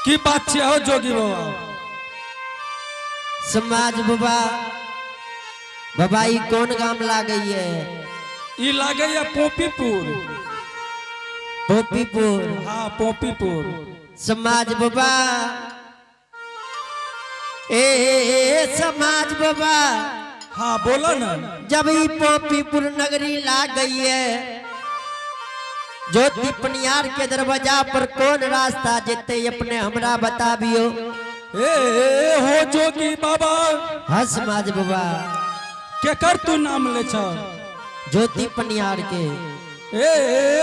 की बात छियै हो जोगी बाबा? समाज बाबा, बाबा, ई कोन गाम लागैये? ई लागैया पोपीपुर। पोपीपुर? हाँ, पोपीपुर। समाज बाबा, ए समाज बाबा। हाँ, बोलो ना। जब ई पोपीपुर नगरी लागैये, ज्योति पनियार के दरवाजा पर कौन रास्ता जेते, अपने हमरा बताबियो। ए हो जोगी बाबा। हाँ समाज बाबा। केकर तू नाम ले छ? ज्योति पनियार के। ए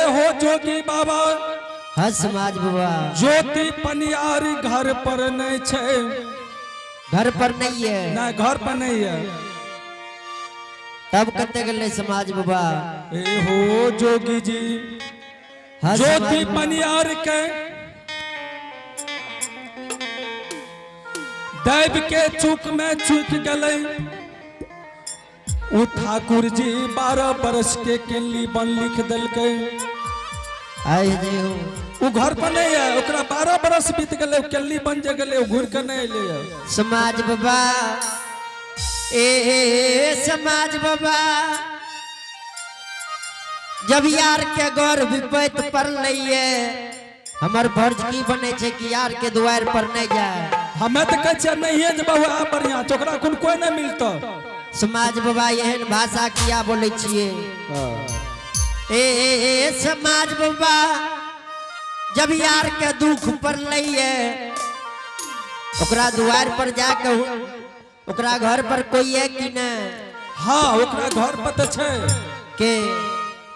हो जोगी बाबा। हाँ समाज बाबा। ज्योति पनियार घर पर नहीं छै। घर पर नहीं है? नहीं, घर पर नहीं है। तब कते गेलै समाज बाबा? ए हो जोगी जी। हाँ ज्योति समाज बाबा। पनियार के दैव के चूक में चूक गए। उ ठाकुर जी 12 बरस के केली बन लिख देलकै। आइ जय हो। उ घर पर नहीं है। ओकरा 12 बरस बीत गए, केली बन जे गेलै, उ घुर के नहीं एलै है। समाज बाबा, ए समाज बाबा, जब यार के गौर विपैत पर लइए, हमर फर्ज की बने छै कि यार के दुआर पर नहीं जाए? हमें तऽ कहै छियै नहिये जे बहुआ बढ़िया छै, ओकरा कोन कोई नहीं मिलतो। समाज बाबा, एहन भाषा किया बोलै छियै? ए ए समाज बाबा, जब यार के दुख पर लइए, ओकरा दुआर पर जाके ओकरा घर पर कोई है कि नहीं? हाँ, ओकरा घर पर तऽ छै। के?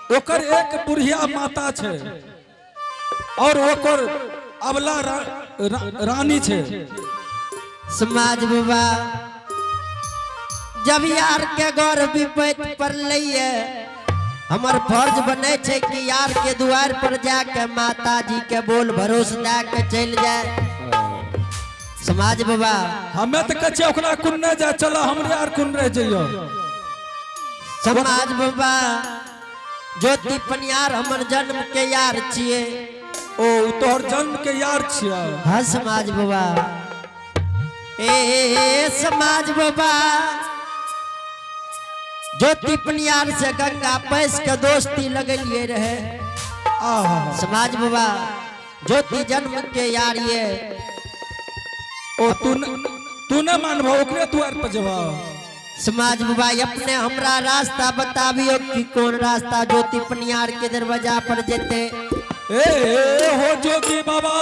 ओकर एक बुढ़िया माता छै और ओकर अबला रानी छै। समाज बाबा, जब यार के गौर विपैत पर लइए, हमर फर्ज बने छै कि यार के दुआर पर जाके माता जी के बोल भरोस दए के चलि जाए। समाज बाबा। हमें तऽ कहै छियै ओकरा कुन नहि जाय, चल हमरे आर कुन रह जइयो। समाज बाबा, ज्योति पनियार हमर जन्म के यार छियै। ओ तोहर जन्म के यार छियै? हाँ समाज बाबा। ए समाज बाबा, ज्योति पनियार से गंगा पैस के दोस्ती लगलिए रहे। आहा। समाज बाबा, ज्योति जन्म के यार ये। ओ तू न मानबो, ओकरे दुआर पर जेबा? समाज बाबा, अपने हमरा रास्ता बताबियो कि कौन रास्ता ज्योति पनियार के दरवाजा पर जेते। ए हो जोगी बाबा।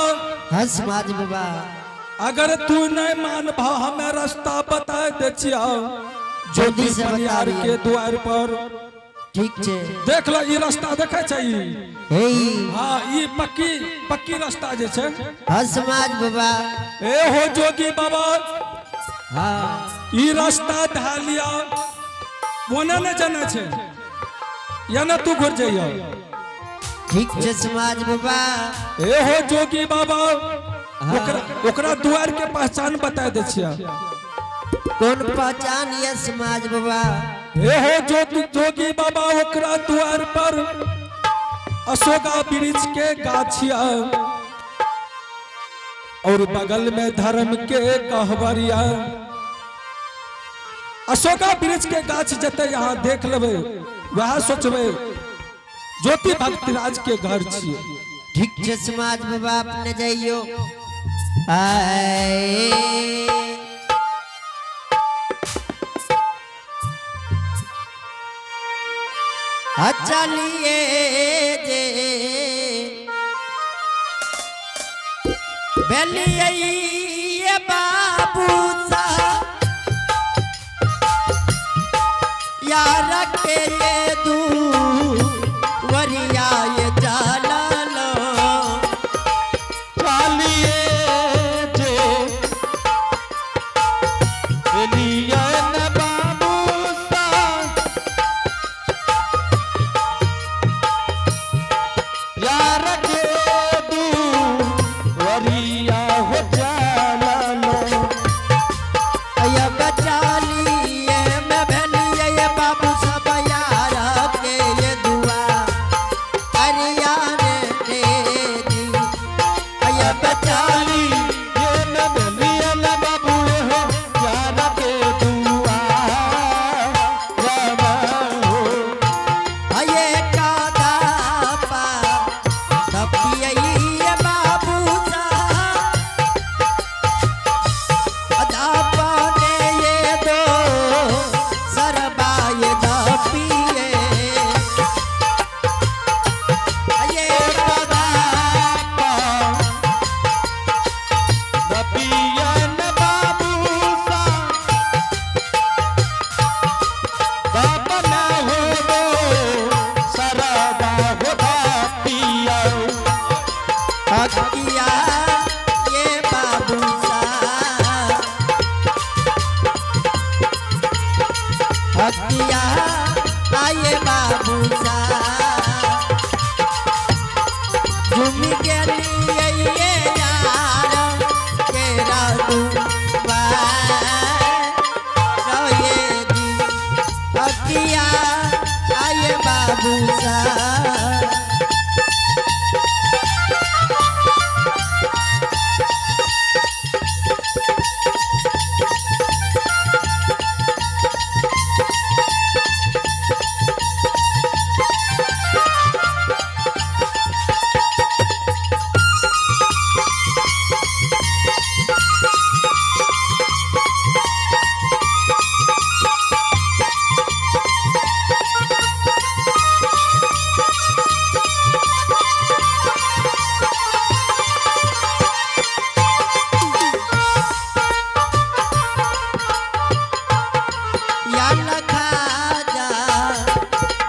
हाँ समाज बाबा। अगर तू नहीं मानबा, हमें रास्ता बता दे छियौ ज्योति जल्दी से पनियार बताबियो। के द्वार पर। ठीक छै। देख लो, ई रास्ता देखे छै ई? हे। हाँ, ई पक्की पक्की रास्ता जे छै। हाँ समाज बाबा। ए हो जोगी बाबा। हाँ। ई रास्ता धा लिया, ओने ने जाना छै या ना तू घुर जइयो। ठीक छै समाज बाबा। ए हो जोगी बाबा, ओकरा ओकरा दुआर के पहचान बता दे छियै। कौन पहचान ये समाज बाबा? ए हो जोगी जोगी बाबा, ओकरा दुआर पर अशोका वृक्ष के गाछिया और बगल में धर्म के कहबरिया। अशोका वृक्ष के गाछ जते यहाँ देख लेबै, वएह सोचबै ज्योति भक्तराज के घर छियै। ठीक छै समाज बाबा, अपने जाइयो। आए चलिए जे बेलिए बाबू सा यार के ये दू वरिया ये जाला लो। चालिए जे लिया न बाबू सा यार के दू वरिया हो जाला लो। अया बचालिए मैं भेलिए ये बाबू सब यार। दुआर जी अकिया आए बाबू साहब। या लखा जा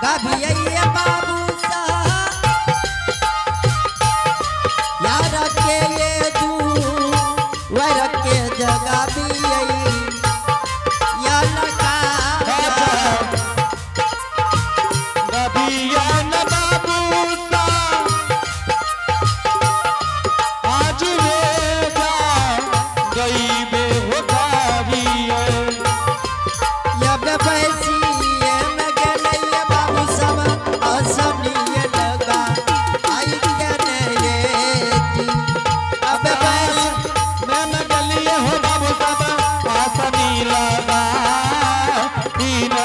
गभियै बाबू साहब। यार के ये दू वर के जगाबियै या लखा जा। गभियन बाबू सा आज वे जा गई बेहुदारिये। यब बैसिए में गेलैया बाबू सब असनिए लगा आई के ने ये जी। अब बैस मैं न गलिए हो बाबू साहब आसनी लगा दीन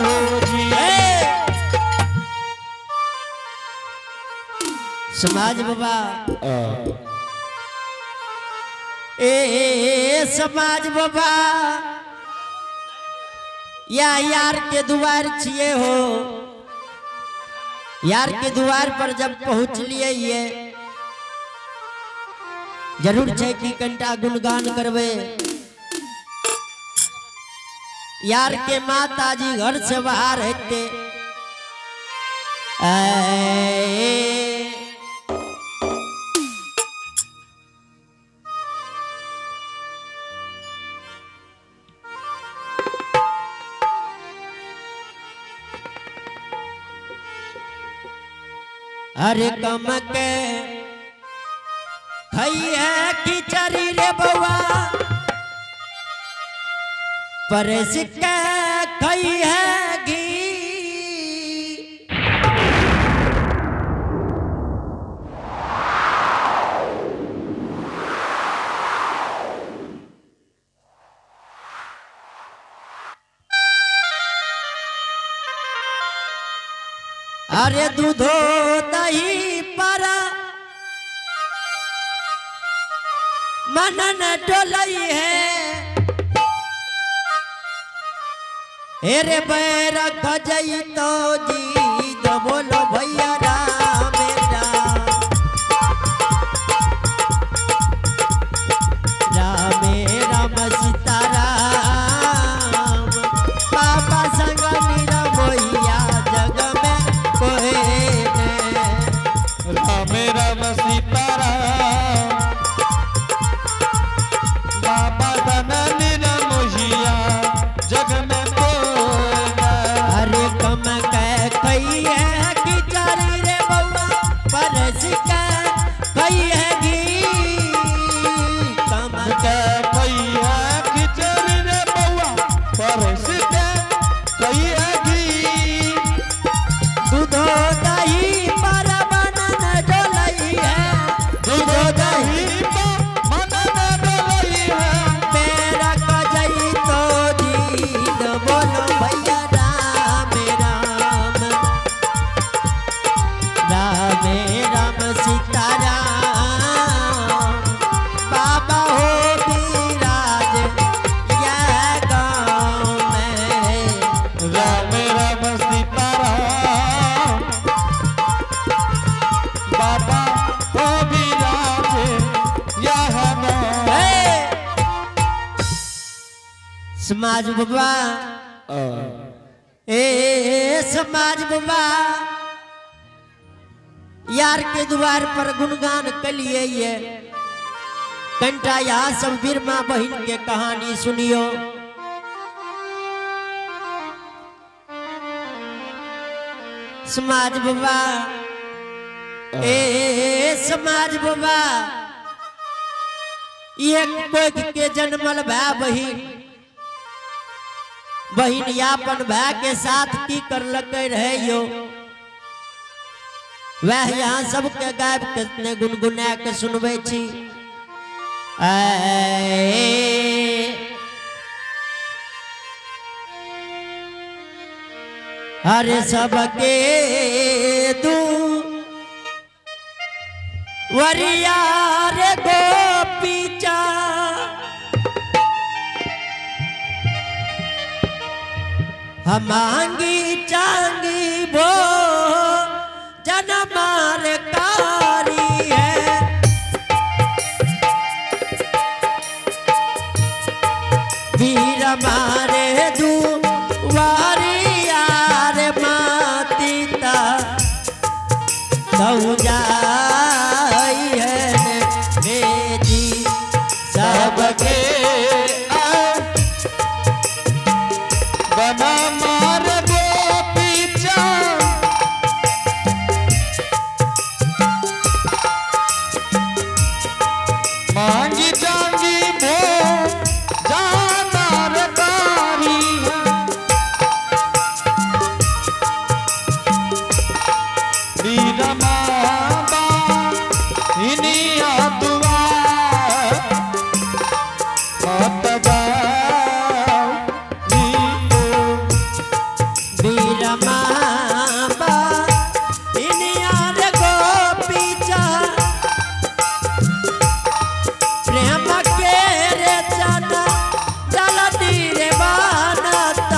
हो जी। समाज बाबा ए समाज बाबा या यार के दुआर छिए हो। यार के दुआर पर जब पहुँच लिए ये जरूर छै कि कनिटा गुणगान करबे। यार के माताजी घर से बाहर हेते ऐ अरे कम के खई है खिचड़ी रे बउआ परस के खई है घी। अरे दूधो दही पर मनन डोलई है। हेरे बैर खजई तो जी बोलो भैया राम राम राम राम सीता राम बाबा संग निरमोहिया जग में कोहे ने। राम राम सीता राम बाबा धन निरमोहिया जग में कोई न। अरे कम कै कई है कि चारी रे बउआ परस के कई है घी। कम के कैया खिचड़ी रे बउआ परस के कैया घी। दूधो दही पर बनन डोलई है। दूधो दही पर मनन डोलई है। मेरा कजई तो जीत बोलो भैया राम राम राम राम सीता राम बाबा हो विराज यह गाँव में। राम राम सीता राम बाबा हो विराज यह गाँव। समाज बाबा ए समाज बाबा यार के द्वार पर गुणगान कलिए ये कंटा यहाँ सब बीरमा बहन के कहानी सुनियो। समाज बाबा ए समाज बाबा एक कोख के जन्मल भाई बहिन, बहिन अपन भाई के साथ की करलकै रहे यो, वह यहाँ सबके गायब के गुनगुना के सुनबै छी। अरे सबके दू वरिया रे गोपीचा, हम मांगी चांगी भो जनमार कारी है। वीर मारे दू वारियार मातीता कहूँ जाई है बेटी सबके बना मार गोपी चांद, मांगी चांगी भो जानार कारी है। वीर माबा इनिया दुआ मत जाओ नीतो। वीर माबा इनियार गोपीचा, प्रेम के रे चना जलती रे बनत,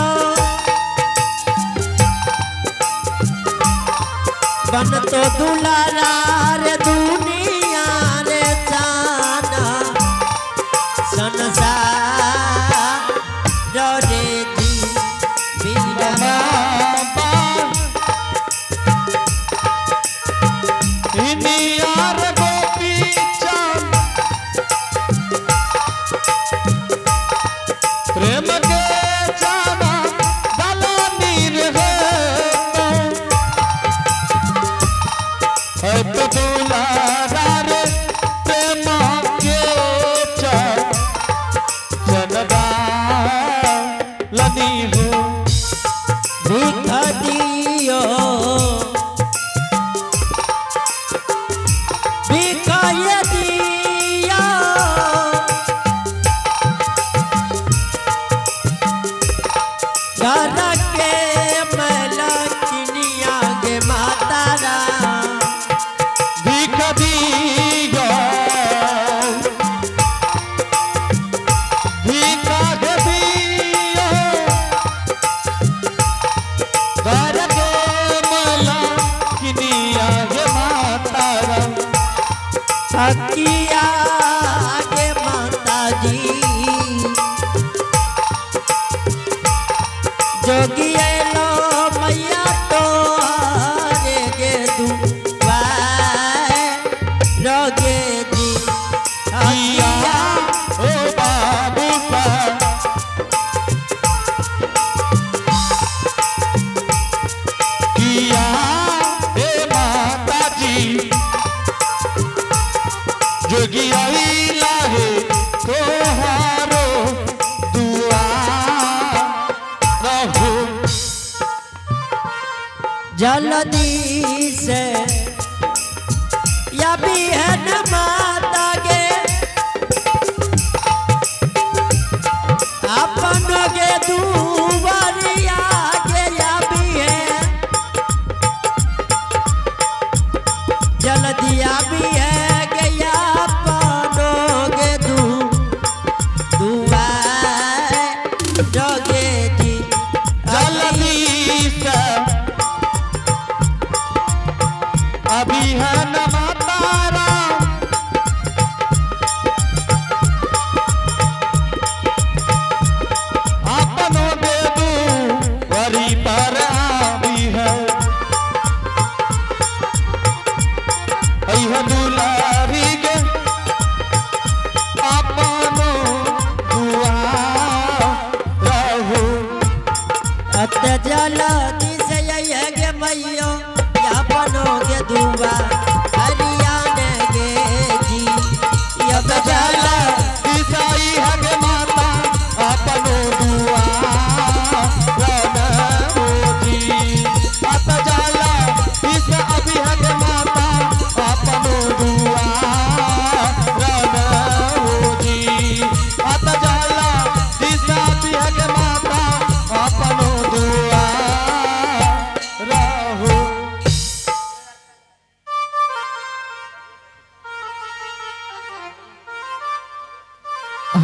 बन तो दुलारा रे दुनिया रे चाना संसार रे जी। वीर बाबा इनियार गोपी चांद, प्रेम के चाना दला नीर है तो, है तो दुलारा रे प्रेम के चनदा लनी हो। भीख दियो भीख ये दियो, घर के मलकिनिया गे माता राम। भीख दियो भीख दियो, घर के मला किनिया हे माता राम। अकिया गे माता जी, जोगी एलो मैया तो रे गे दुआर रोगे जी। किया अकिया ओ बाबू का किया हे माता जी, जोगी आइला हे तोहारो दुआ रहो। जल्दी से या बिहन माता गे अपन गे दुवरिया गे या बिहन, जल्दी आबी है गे या अपन गे दू दुआर जोगे जी। जल्दी से अभी है न माता राम, अपनो दे दू वरी पर आबी है, अइह दुलारी गे अपनो दुआ रहू। अत जल्दी से गे मैयो या बनोगे दुआ।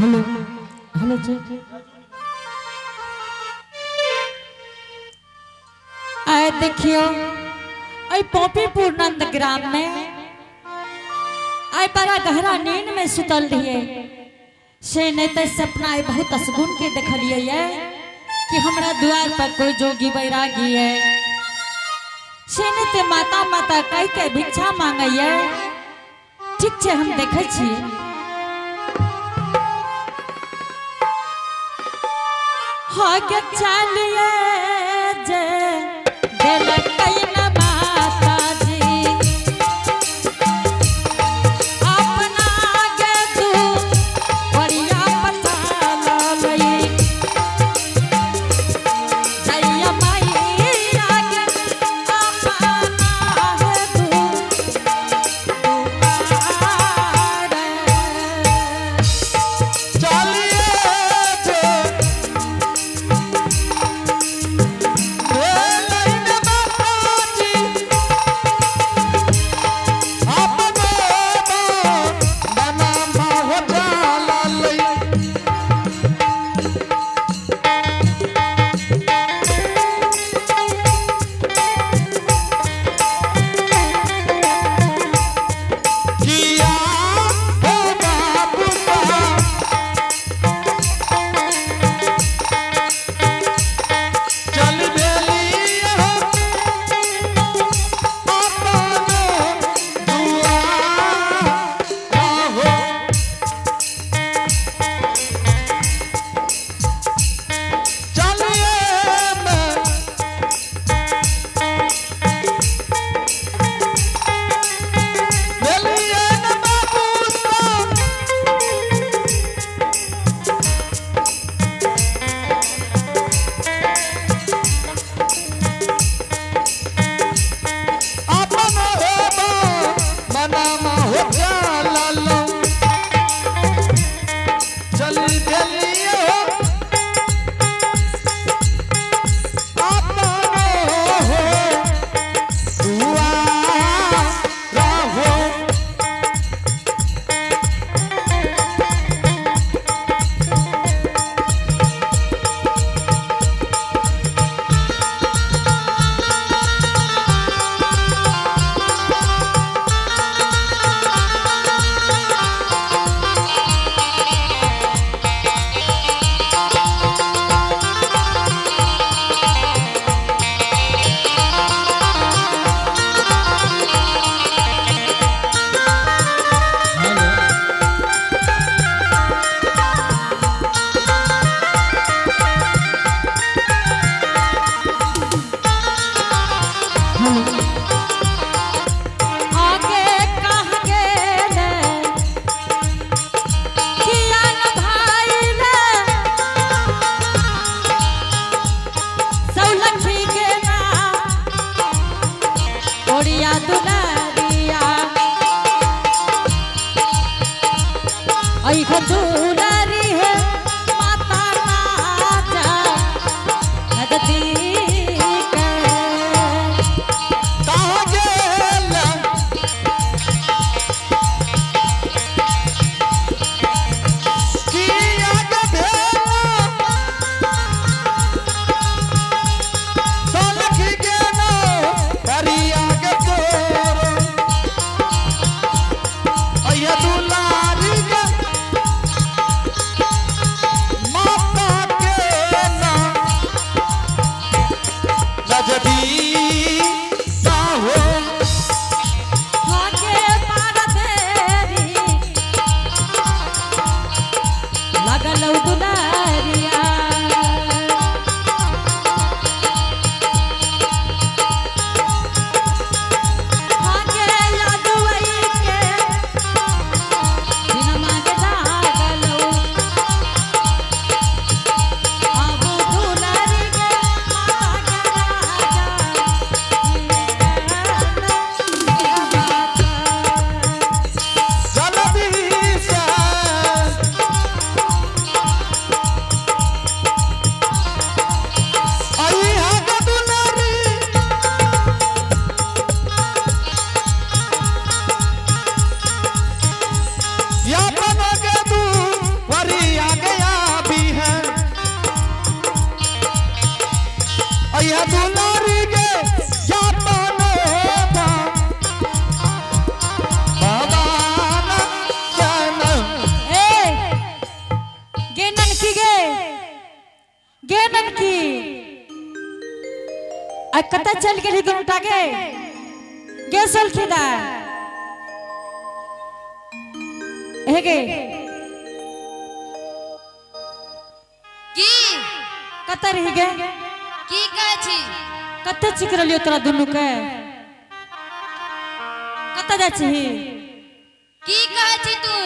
हेलो हेलो जी। आए देखियो, अई पॉपीपुर नंद ग्राम में आए बड़ा गहरा नींद में सुतल रहिए, से नहीं तो सपना आए बहुत असगुन के देखलिए ये कि हमरा द्वार पर कोई जोगी बैरागी है, से नहीं ते माता माता कह के भिक्षा मांगैये। ठीक छै, हम देखै छियै। आगे चलिए जे देलकै न माता जी अपना गे तू बढ़िया पठालई जइया मैया गे अपना हे तू दुआरे। चलिए जे भेलैन बाबाजी, अपनो बना हो जाला लई। किया हो बाबू साहब, चल भेली हो अपनो दुआर हो। चलिए मैं भेलिए न बाबू साहब, अपन होबा मनामा हो जाला लो। चल भेलिए हो अपन हो दुआर हो। आगे कहाँ गेले किया न भाई रे सौलखी के ना ओड़िया दुलारिया ऐ हो दुलारी है माता राजा नजदीक। कहाँ गेल किया गे भेला सोलखी गे नो हरिया गे तोर अय्या दुलारी गे माता के ना नजदीक हो। आगे मार देरी लगल दुलारिया आगे यादवई के दिन मांगे लागल अब दुलारी के माता के राजा जल्दी से गे ननकी गे, गे ननकी, आ कतऽ चल गेली दुनूटा गे? गे सोलखी दा, हे गे। की? कतऽ रही गे? की कहै छी? कतऽ चिकरलियो तोरा दुनू के? कतऽ जाइ छी? की कहै छी तू?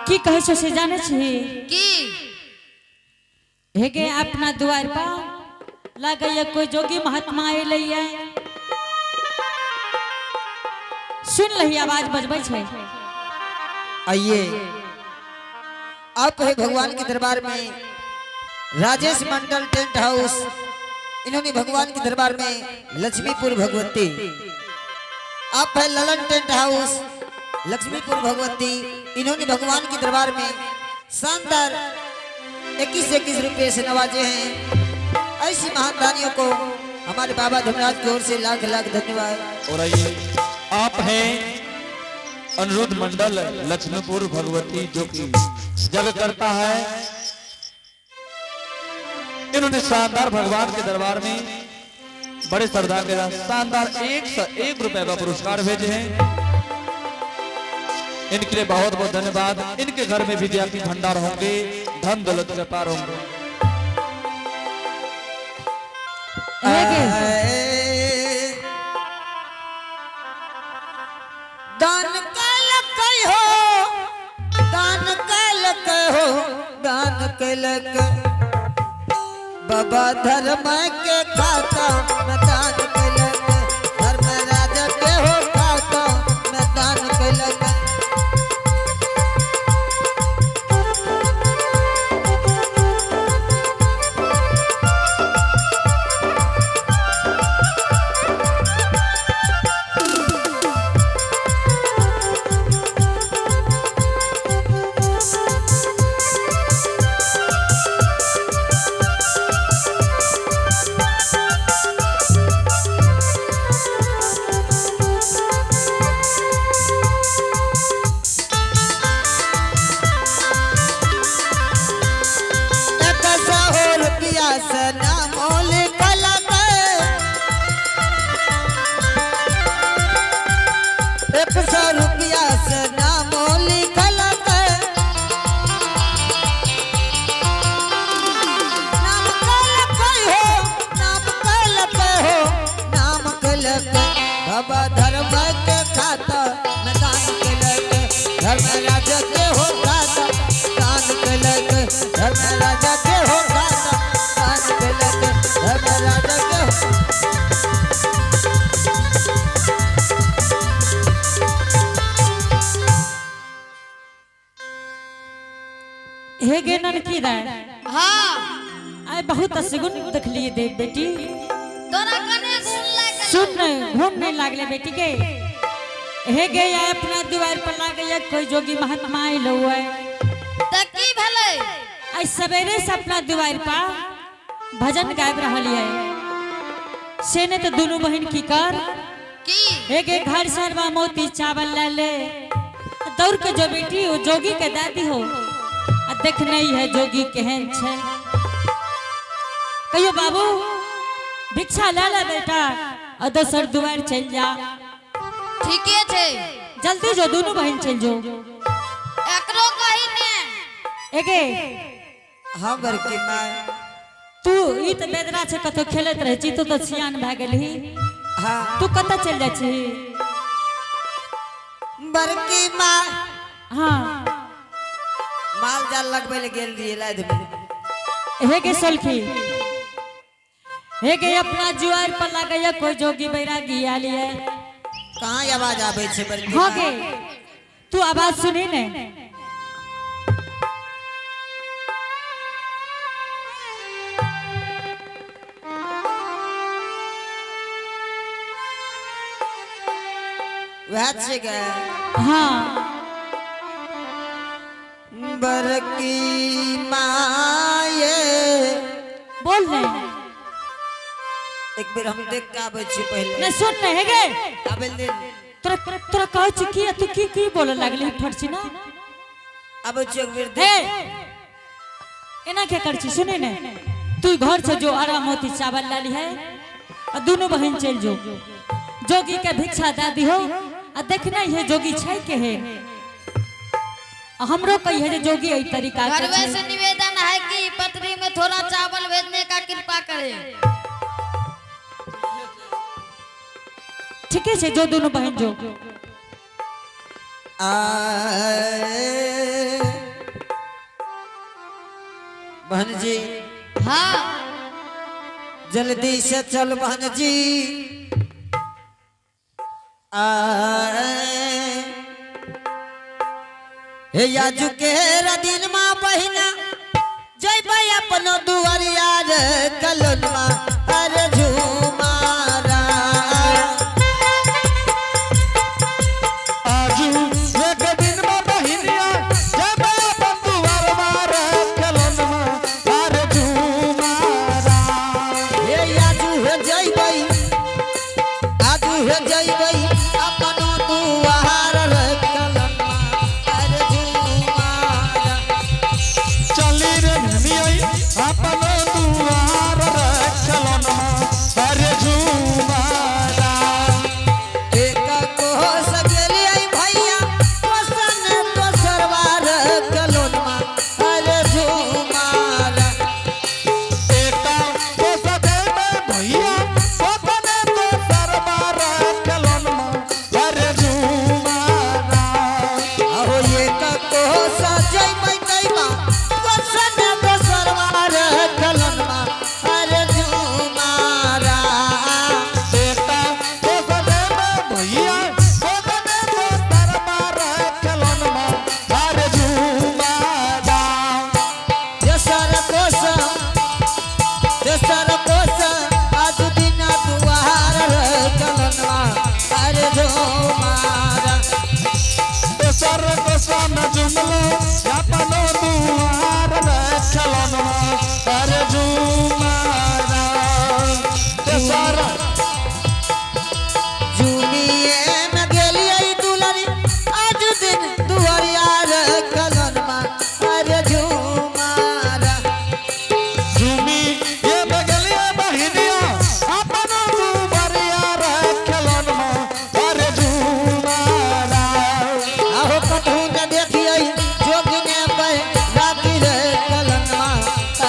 की कहै छौ से जानै छी? की? हे गे, अपना दुआर पर लगैया कोई जोगी महात्मा अयलैया। सुन लही, आवाज बजबै छै। आइए, आप है भगवान के दरबार में राजेश मंडल टेंट हाउस, इन्होंने भगवान के दरबार में लक्ष्मीपुर भगवती। आप है ललन टेंट हाउस लक्ष्मीपुर भगवती, इन्होंने भगवान के दरबार में शानदार 21-21 रुपए से नवाजे हैं। ऐसी महान दानियों को हमारे बाबा धर्मराज की ओर से लाख लाख धन्यवाद। और आइए, आप हैं अनिरुद्ध मंडल लक्ष्मीपुर भगवती, जो कि जग करता है। इन्होंने शानदार भगवान के दरबार में बड़े श्रद्धा के साथ शानदार 101 रुपए का पुरस्कार भेजे हैं। इनके लिए बहुत बहुत धन्यवाद। इनके घर में विद्या की भंडार होंगे, धन दौलत के पार होंगे। हे गे। दान कल कहो, दान कल कहो, दान कलक बाबा धर्म के खाता में दान कलक, धर्म राज के हो खाता में दान कलक। एक सौ रुपया से नाम कलक, 100 रुपया से नाम लिखलक, नाम कलक हो, नाम कलक हो, नाम कलक बाबा धर्म के खाता में दान कलक, धर्म राज के हो खाता दान कलक, धर्म राजा के हो खाता दान कलक, धर्म राजा के हो। हे गे ननकी दाय। हाँ। आइ बहुत असगुन देखलिए देव बेटी। तोरा कने गुण लागल? सुन, घूम नहीं लागले बेटी के। हे गे, आइ अपना दीवार पर लागैया कोई जोगी महात्मा आइलो है। त की भेलै? आइ सवेरे से अपना दीवार पर भजन गाबि रहल है। से ने तो दुनू बहन की कर की? हे गे, घर सरवा मोती चावल ले ले, दौड़ के जो बेटी हो जोगी के दादी हो, आ देख नहीं है जोगी केहन छै। कहियो बाबू, भिक्षा ले ले बेटा आ दोसर दुआर चल जा। ठीके छै। जल्दी जो, दुनू बहन चल जो। एकरो कही ने। एगे। हाँ बड़की माय। तू ई त बेदरा छै, कतौ खेलैत रहै छी। तू तऽ सियान भए गेलही। हाँ। तू कतऽ चलि जाइ छी? बड़की माय। हाँ। माल जाल लगबै ले गेल रहियै लाद में। हे गे सोलखी, हे गे, अपना जुआर पर लागैया कोई जोगी बैरागी आयल है। कहाँ आवाज आबै छै बड़की हाँ माय? गे, तू आवाज सुनी ने। वएह छियै गे? हाँ। बड़की माये। बोल ने। एक बेर हम देख के आबै छी पहिले। नहीं, सुन ने, हे गे। आबै ले दे। तोरा तोरा कहै छी की, तू की की बोले लागली फटसी ना? आबै छी एक बेर हे। देख। एना क्या कर छी सुने ने तू घर से जो आराम होती चावल लाली है आ दोनों बहन चल जो जोगी के भिक्षा दे दिहो आ देखना ही है जोगी छै के है आ हमरो कही है जे जोगी एई तरीका के घरवे छै। से निवेदन है कि पत्री में थोड़ा चावल भेजने का कृपा करें। ठीके छै जो दोनों बहन जो। आए बहन जी। हाँ। जल्दी से चल बहन जी। आए हे याजू के दिन मा बहिना जयबै अपनो दुआरिया रे कलनमा अरे झूमारा। आजू एक दिन मा बहिनिया जब अपन दुआर मार खेलनमा अरे झूमारा। हे याजू हे जयबै आजू हे जयबै अपनो दुआर रे कलनमा अरे झूमारा। चली रे धनियाई अपन दुआर खेलनमा अरे झूमारा। एक कोस गेलियै भैया कोसन दोसर बार कलनमा अरे झूमारा। एकटा कोस देबै भैया पोतने दोसर बार खेलनमा अरे झूमारा। आहो एक कोस जयबै दैबा कोसन दोसर बार कलनमा अरे झूमारा। एकटा कोस देबै भैया पोतने दोसर बार खेलनमा अरे झूमारा। तेसर कोस तेसर कोस आज दिना दुआर कलनमा अरे झूमारा। तेसर कोसन जुमलो अपनो दुआर खेलनमा अरे झूमारा। तेसर जुनिए में गेलियै दुलरी आज दिन दुआरिया रे कलनमा अरे झूमारा। झूमी ये बगलिया बहिनिया अपनो दुआरिया रे खेलनमा अरे झूमारा। आहो कतहु न देखियै जोगिने पर राति रे कलनमा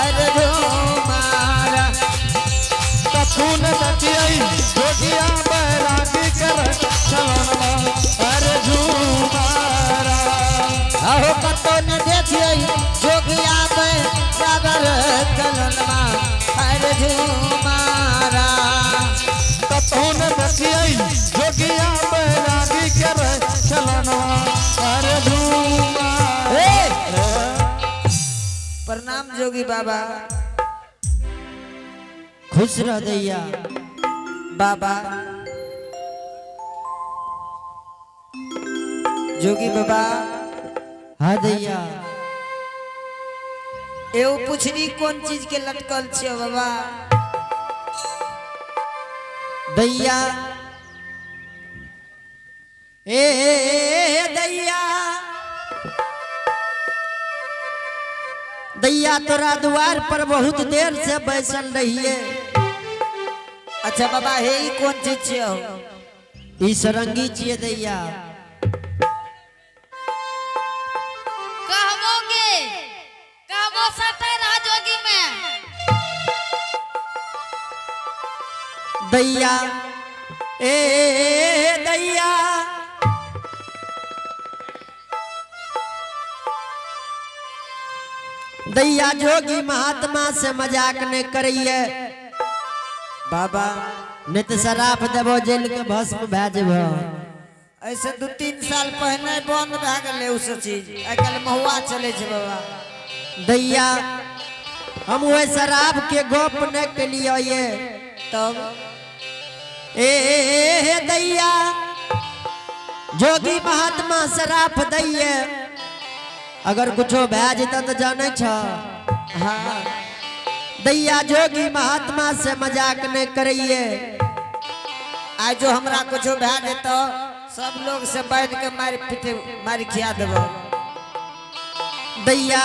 अरे झूमारा। कथू न देखियै जोगिया बैरागी कर खेलनमा अरे झूमारा। आहो कतहु न देखियै जोगिया पर सागर कलनमा अरे झूमारा। कथू न देखियै जोगिया बैरागी कर खेलनमा अरे झूमारा। ए! प्रणाम जोगी बाबा। खुश रह दैया। बाबा जोगी बाबा। हाँ दैया। एगो पुछनी कोन चीज के लटकल छियो बाबा? दैया ए ए, दैया दैया तोरा द्वार पर बहुत देर से बैसल रहिए। अच्छा बाबा, हे ई कोन चीज छियो? ई सरंगी छिए दैया। कहबोगे कहबो सटे रह जोगी में। दैया ए दैया दैया जोगी महात्मा से मजाक नहीं करिए। बाबा। नहीं तो शराब देबो जेल के भस्म भए जेबो। ऐसे 2-3 साल पहले बंद भए गेलै उ सब चीज, आइ काल्हि महुआ चलै छै बाबा। दैया हम वह शराब के गप नहीं के लिए ये। तब? ए दैया जोगी महात्मा शराब दैये अगर कुछो भए जेतै तो जानै छ। हाँ। दैया जोगी महात्मा से मजाक नहीं करिए। आइ जो हमरा कुछो भए जेतौ सब लोग से बैठ के मारि पीट मारि खिया देबो। दैया